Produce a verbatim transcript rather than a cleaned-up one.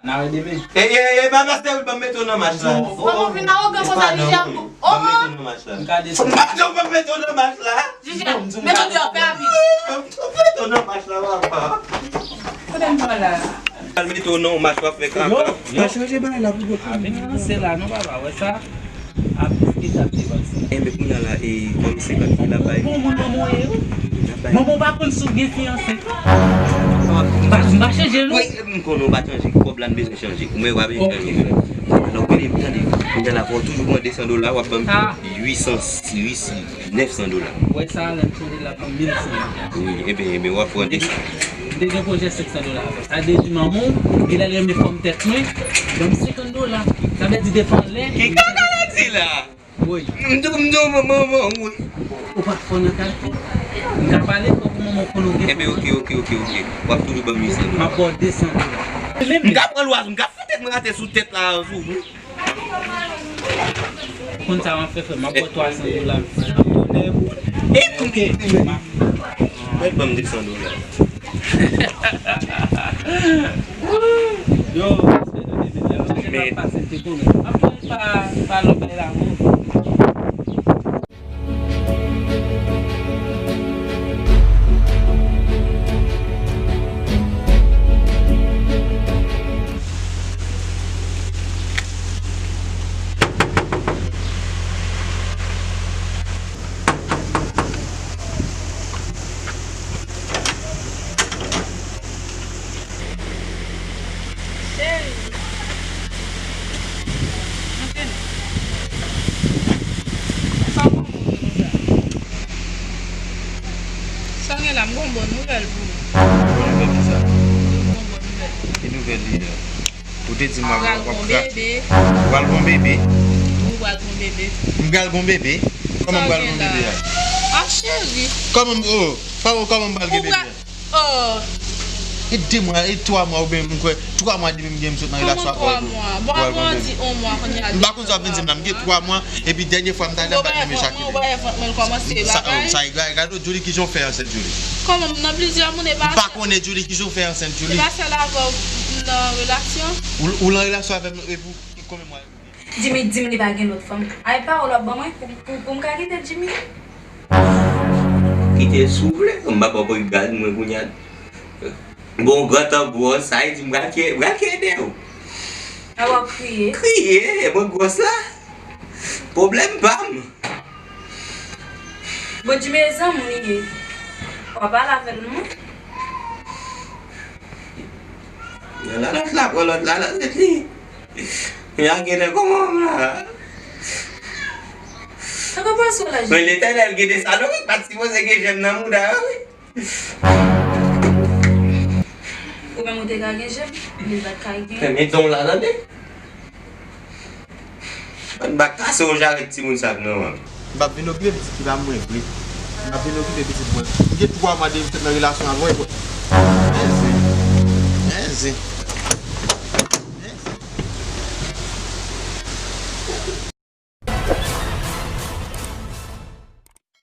N a wè demen. E, e, e, pa pase, ban m mete w nan mach la. Kòman w vin awogan konsa, Jijèm? Ban m mete w nan mach la. M ka desann. Ban m mete w nan mach la. Jijèm, mete w deyò, fè rapid. Ban m mete w nan mach la, papa. Kote m pran la? Al mete w nan mach, w ap fè kaka. Yo, yo. Pa chanje bagay la pou bòt. A, vin ranse la, non, papa, wè sa? Aplis ki t ap depanse. Enben, kounye a la, e, kòm senkant mil la bay. Bon, moun manman w ye, wi. Manman w pa konn si w gen fiyanse. M pa, m pa chanje, non. Wi, m konnen w pa chanje. Kòb la, n bezwen chanje. Ou menm w ap chanje. Ok, frè. Alò, kounye a, tande, kounye a la, fò w toujou pran de san dola, w ap ban m uit san, uit san, nèf san dola. Wè sa, lè m chanje la, ban m mil san dola. Wi, enben, enben, w ap pran de san. M te gen pwojè senk san dola avè. Sa vle di manman w, e lè l renmen fòm tèt mwen, ban m senkant dola. Sa vle di depan lè. Ki kaka l ap di la? Woy. M di, m di, manman, manman, wi. Ou pa fò nan kalkil. M ka pale fò pou manman w konnen w gen. Enben, ok, ok, ok, ok. W ap toujou ban m uit san dola. M ap ba w de san dola. M ka pran lwa, m ka fout tèt mwen atè sou tèt la, sou. Ou konn sa w ap fè, frè m? M ap ba w twa san dola, frè m. E, ok. Mèt ban m de san dola. Yo, se nou te vin la. Mwen te pa pase, te konnen. M ap pran pa, pa lòt bagay la, mwen. Cheri. Antre non. Sa w gen pou mwen konsa? Sa w gen la, m gen yon bon nouvèl pou ou. Bon nouvèl ki sa? M gen yon bon nouvèl. Ki nouvèl li ye? Ou te di m w ap, w ap gra-, ou pral gon bebe. Ou pral gon bebe. M pral gon bebe? Kòman m pral gon bebe a? Ah, cheri. Kòman m, oh, kòman, kòman m pral gen bebe a? Oh. E de mwa, e twa mwa, oubyen m kwè, twa mwa depi m gen, m sot nan relasyon ak ou. Kòman twa mwa? Bon, avan w di yon mwa, kounye a. M pa konn sa w ap vin di m la, m gen twa mwa, epi dènye fwa m t ale, m pa t menm ejakile. Bon, bagay vant mwen, l kòmanse bagay. Sa, oh, sa e, gade, gade, Julie, kijan w fè ansent, Julie? Kòman m nan plizyè moun, e pa. M pa konnen, Julie, kijan w fè ansent, Julie? E pa sèl avè w m nan relasyon? Ou, ou nan relasyon avè m, epi w, konbyen mwa? Jimmy di m li pa gen lòt fanm. Ay pawòl w ap ban mwen pou, pou, pou m ka kite Jimmy? Kite l si w vle, m pa ba w pou gad mwen kounye a. Bon, gran tan gwòs, sa vle di m pral ke-, pral kenbe w. A w ap kriye? Kriye, e mwen gwòs la. Pwoblèm pa m. Bon, Jimmy e zanmi w li ye. W ap pale avè l non. Yon lòt la, pran lòt la nan tèt li. Yon genlè kòman la. Sa ka pase w la, Jimmy? Men Letènèl gen de sa non, wi, pa t sipoze gen jèm nan mouda yo, wi. Ou menm ou te ka gen jèm, men l pa t ka gen. Men don la, tande. Ban bak kase yon jarèt timoun sa k nan men w. M p ap vin okipe pitit ki pa mwen vre. M p ap vin okipe pitit mwen. M gen twa mwa depi m sot nan relasyon avè w. Men zen. Men zen.